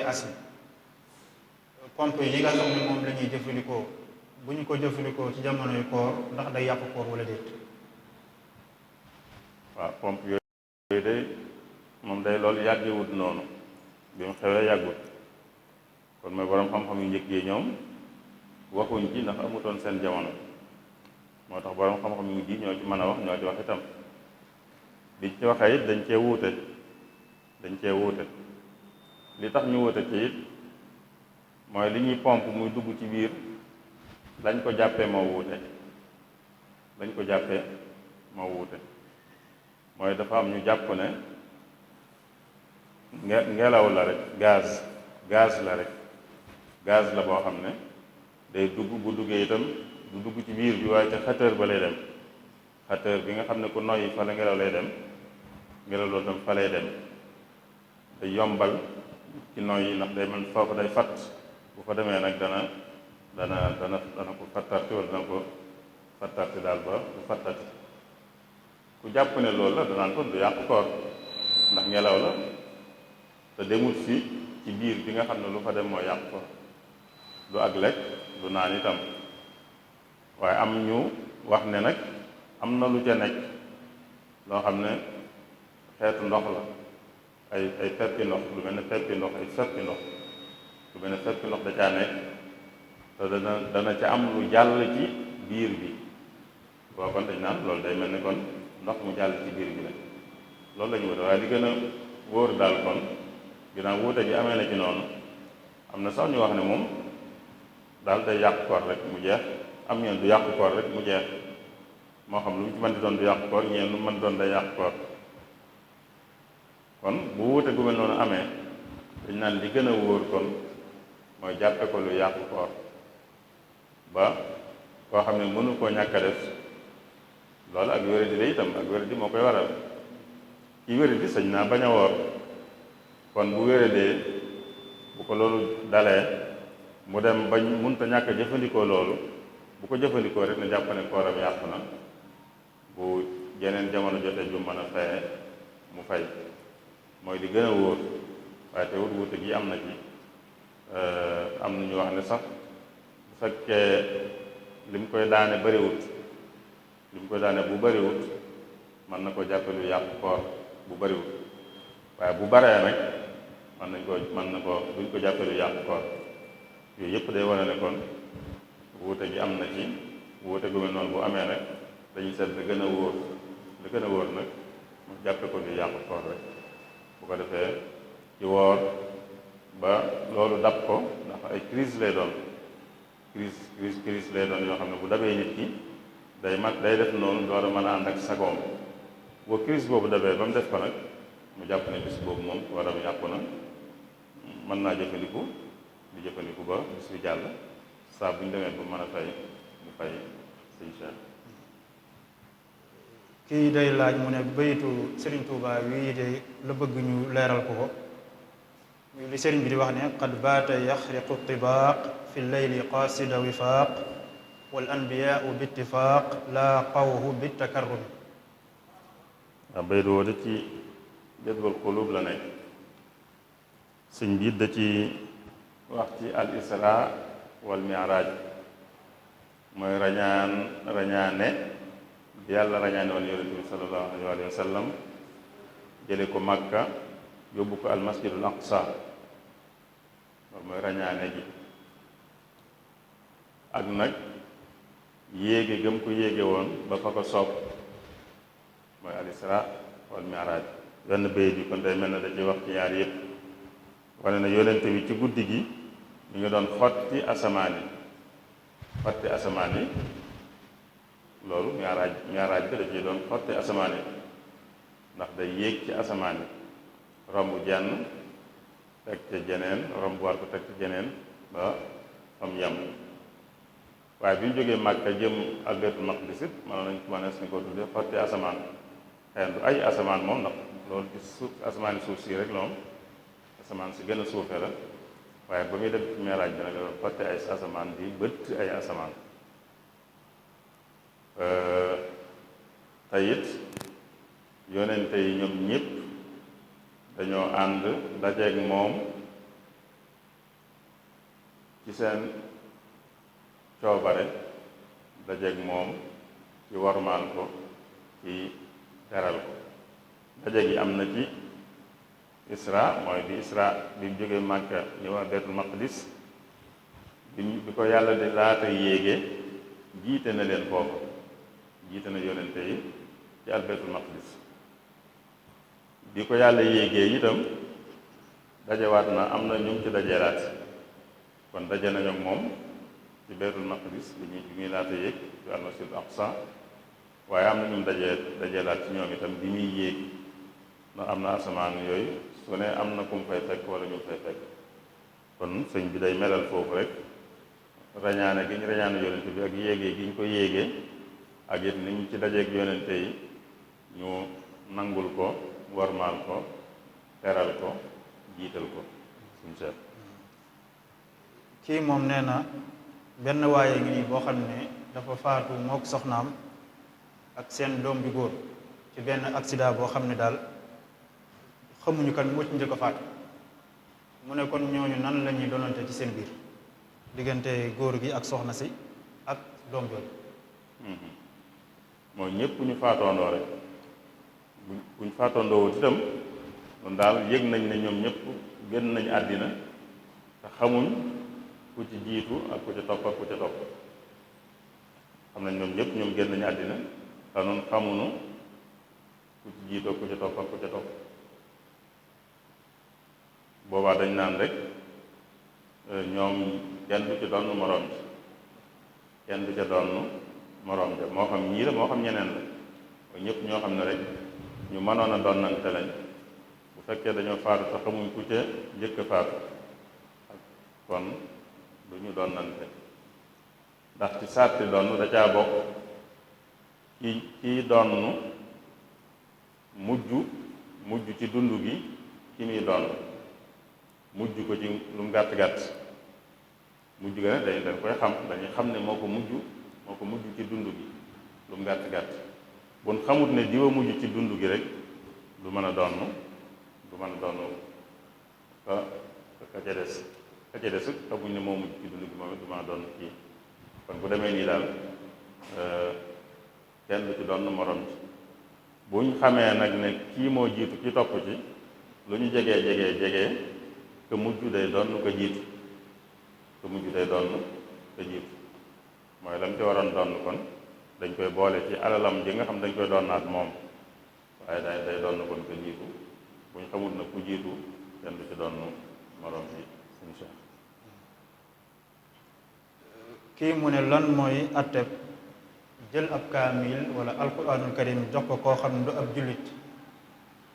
acide pompe yi nga xam ne moom la ñuy jëfandikoo bu ñu ko jëfandikoo ci jamonoy koor ndax day yàq koor wala déet. waaw pompe yooyu day moom day loolu yàggewut noonu bi mu xewee yàggut kon mooy borom xam-xam yu njëkk yi ñoom waxuñ ci ndax amutoon seen jamono moo tax borom xam-xam yu mujj yi ñoo ci mën a wax ñoo ci wax itam biñ ci waxee it dañ cee wuute li tax ñu wuute ci it mooy li ñuy pompe muy dugg ci biir lañ ko jàppee moo wuute mooy dafa am ñu jàpp ne ngelaw la rek gaz la boo xam ne day dugg bu duggee itam du dugg ci biir bi waaye ca xëtër ba lay dem xëtër bi nga xam ne ku noyyi fa la ngelaw lay dem ngelaw loolu tam fa lay dem day yombal ci noyyi ndax day mën foofu day fatt bu fa demee nag dana ko fattarti wala dana ko fattarti daal ba du fattati ku jàpp ne loolu la danaan ko du yàq koor ndax ngelaw la te demul fi ci biir bi nga xam ne lu fa dem moo yàq koor du ak lekk du naan itam waaye am ñu wax ne nag am na lu ca nekk loo xam ne xeetu ndox la ay peppi ndox lu mel ne peppi ndox ay seppi ndox lu mel ne peppi ndox da caa nekk te dana ca am lu jàll ci biir bi boo kon dañ naan loolu day mel ni kon ndox mu jàll ci biir bi la loolu la ñu wute waaye li gën a wóor daal kon ginnaaw wuute gi amee na ci noonu am na sax ñu wax ne moom daal day yàq koor rek mu jeex am ñeen du yàq koor rek mu jeex moo xam lu mu ci mën di doon du yàq koor ñeen lu mu mën doon day yàq koor kon bu wuute gu mel noonu amee dañ naan li gën a wóor kon mooy jàppe ko lu yàq koor ba koo xam ne mënu koo ñàkk a def loolu ak wéradi la itam ak wéradi moo koy waral kii wéradi sañ naa bañ a woor kon bu wéradee bu ko loolu dalee mu dem bañ mënta ñàkk a jëfandikoo loolu bu ko jëfandikoo rek na jàpp ne kooram yàqu na bu jeneen jamono jotee ju mën a faye mu fay mooy di gën a wóor waaye te wut wuute gi am na ci am na ñu wax ne sax bu fekkee li mu koy daane bariwut bu bariwut mën na ko jàppe lu yàqu koor bu bariwut waaye bu baree nag duñ ko jàppe lu yàqu koor yooyu yëpp day wane ne kon wuute gi am na ci wuute gu mel noonu bu amee nag dañuy seet la gën a wóor nag mu jàppe ko lu yàqu koor rek bu ko defee ci woor ba loolu dab ko ndax ay crise lay doon crise lay doon yoo xam ne bu dabee nit ki day def noonu door a mën a ànd ak sagoom boo crise boobu dabee ba mu def ko nag mu jàpp ne bis boobu moom waram yàqu na mën naa jëfandiku di jëfandiku ba bis bi jàll saa bu ñu demee bu mën a fay mu fay sëñ Cheikh. kii day laaj mu ne bayitu Serigne Touba wii de la bëgg ñu leeral ko li Serigne bi di wax ne qad baata yaxriqu tibaaq fi leyli qaasida wifaaq wal anbiyaau bi ittifaaq laa qawhu bi takarrum. waaw bayit woo da ci jadwal qulub la nekk sëñ bi da ci wax ci al isra wal mi'raaj mooy rañaane yàlla rañaane woon yonent bi sallallahu alayhi wa sallam jële ko Makka yóbbu ko al masjidul aqsa loolu mooy rañaane gi ak nag yéege gëm ko yéege woon ba fa ko soob mooy al isra wal mi'raaj benn bayit bi kon day mel ne da ciy wax ci ñaar yëpp wane na yonent bi ci guddi gi ñu ngi doon xotti asamaan yi loolu mi'raaj bi da ciy doon xotti asamaan yi ndax day yéeg ci asamaan yi romb jenn teg ca jeneen romb war ko teg ca jeneen ba fam yem waaye bi ñu jógee Màkka jëm ak Baytul Maqdis it mënees ni ko tuddee xotti asamaan xëy na du ay asamaan moom ndax loolu ci suuf asamaani suuf si rek loom asamaan si gën a suufee la waaye ba muy def ci mi'raaj bi nag doon xotti ay asamaan di bëtt ay asamaan te it yonente yi ñoom ñëpp dañoo ànd dajeeg moom seen coobare dajeeg moom ci warmaal ko ci teral ko. daje gi am na ci isra mooy bi isra bi mu jógee Màkka ñëw Baytul Maqdis bi ko yàlla di laata yéege jiite na leen foofu jiite na yonente yi ci al Baytul Maqdis bi ko yàlla yéegee itam dajewaat na am na ñu ci dajeelaat kon daje nañu ak moom ci Baytul Maqdis bi muy laata yéeg ci al Masjid Aqsa waaye am na ñu dajeelaat ci ñoom itam bi muy yéeg ndax am na asamaan yooyu su ne am na ku mu fay fekk wala ñu fay fekk kon sëñ bi day melal foofu rek rañaane gi ñu rañaane yonente bi ak yéegee gi ñu ko yéegee ak it ni ñu ci dajeeg yonente yi ñu nangul ko warmaal ko teral ko jiital ko suñ seet. kii moom nee na benn waaye ngi nii boo xam ne dafa faatu mook soxnaam ak seen doom bi góor ci benn accident boo xam ne daal xamuñu kan moo ci njëkk a faatu mu ne kon ñooñu nan la ñuy donante ci seen biir diggante góor gi ak soxna si ak doom jooju. mooy ñëpp ñu faatoondoo rek buñ faatoondoo wut itam kon daal yëg nañ ne ñoom ñëpp génn nañu àddina te xamuñ ku ci jiitu ak ku ci topp ak ku ci topp xam nañ ñoom ñëpp ñoom génn nañu àddina te noonu xamuñu ku ci jiitu ak ku ci topp ak ku ci topp boobaa dañ naan rek ñoom kenn du ci doon moroom ji kenn du ca doon moroom ja moo xam ñii la moo xam ñeneen la mooy ñëpp ñoo xam ne rek ñu mënoon a donnante lañ bu fekkee dañoo faatu te xamuñ ku ca njëkk a faatu kon du ñu donnante ndax ci sarti donn da caa bokk kii donn mujj ci dund gi ki muy donn mujj ko ci lu mu gàtt-gàtt mujj ga ne dañ koy xam dañuy xam ne moo ko mujj ci dund gi lu mu gàtt-gàtt bon xamut ne diwa mujj ci dund gi rek du mën a donn ka ca des xamuñ ne moo mujj ci dund gi moom it du mën a donn kii kon bu demee nii daal kenn du ci donn morom ci buñ xamee nag ne kii moo jiitu ki topp ci lu ñu jegee ka mujj day donn ko jiitu mooy lam ci waroon donn kon dañ koy boole ci alalam ji nga xam dañ koy donnaat moom waaye day donn kon ko jiitu bu ñu xamul nag ku jiitu kenn du ci donn morom bi insha Allah. kii mu ne lan mooy atteb jël ab kaamil wala alquranul karim jox ko koo xam ne du ab jullit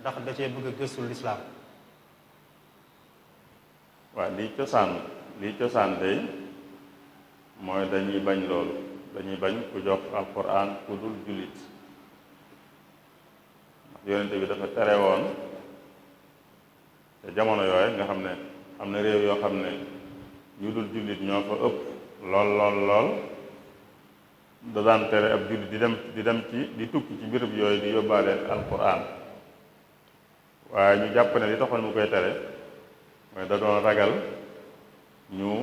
ndax da cee bëgg a gëstu lislaam. waaw lii cosaan day mooy dañuy bañ loolu dañuy bañ ku jox alquran ku dul jullit ndax yonente bi dafa tere woon te jamono yooyu nga xam ne am na réew yoo xam ne ñu dul jullit ñoo fa ëpp lool da daan tere ab jullit di tukki ci béréb yooyu di yóbbaale alquran waaye ñu jàpp ne li taxoon mu koy tere mooy da doon ragal ñu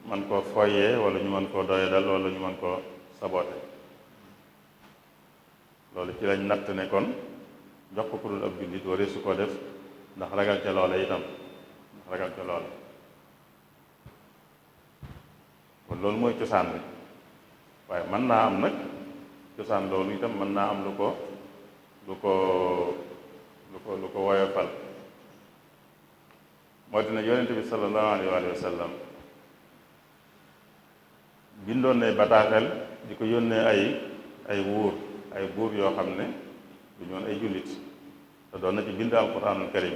mën koo foyee wala ñu mën koo doyadal wala ñu mën koo sabote loolu ci lañ natt ne kon jox ko ku dul ab jullit wari su ko def ndax ragal ca loola itam kon loolu mooy cosaan bi waaye mën naa am nag cosaan loolu itam mën naa am lu ko woyofal moo dina yonente bi sallallahu alayhi wa sallam bindoon ne bataaxel di ko yónnee ay buur yoo xam ne du ñoon ay jullit te doon na ci bind alquranul karim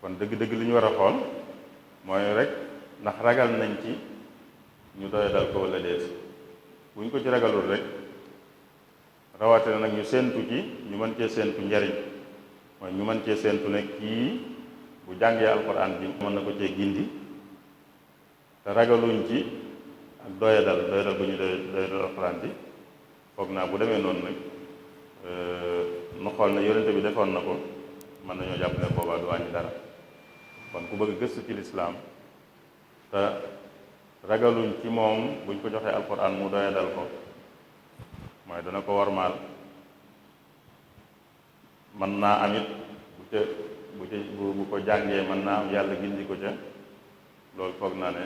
kon dëgg-dëgg li ñu war a xool mooy rek ndax ragal nañ ci ñu doy dal ko wala déet bu ñu ko ci ragalul rek rawatina nag ñu séentu ci ñu mën cee séentu njariñ mooy ñu mën cee séentu ne kii bu jàngee alquran bi mën na ko cee gindi te ragaluñ ci ak doyadal bu ñu doyadal alquran bi foog naa bu demee noonu nag nu xool ne yonente bi defoon na ko mën nañoo jàpp ne boobaa du wàññi dara kon ku bëgg gëstu ci lislaam te ragaluñ ci moom buñ ko joxee alquran mu doya dal ko mooy dana ko warmaal mën naa am it bu ko jàngee mën naa am yàlla gindi ko ca loolu foog naa ne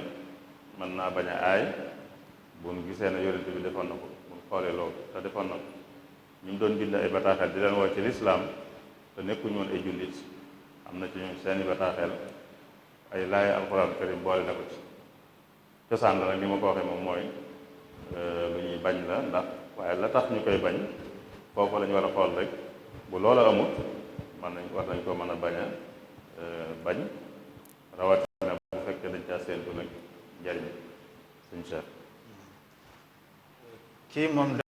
mën naa bañ a aay buñ gisee ne yonent bi defoon na ko buñ xoolee loolu te defoon na ko ñu mu doon bind ay bataaxel di leen woo ci lislaam te nekkuñu woon ay jullit am na ci ñoom seeni bataaxel ay laay alxuraan karim boole na ko ci cosaan la nag li ma ko waxee moom mooy lu ñuy bañ la ndax waaye la tax ñu koy bañ foofu la ñu war a xool rek bu loola amut war nañ ko mën a bañ a bañ rawatina bu fekkee dañ caa séentu nag njariñ suñ Cheikh kii moom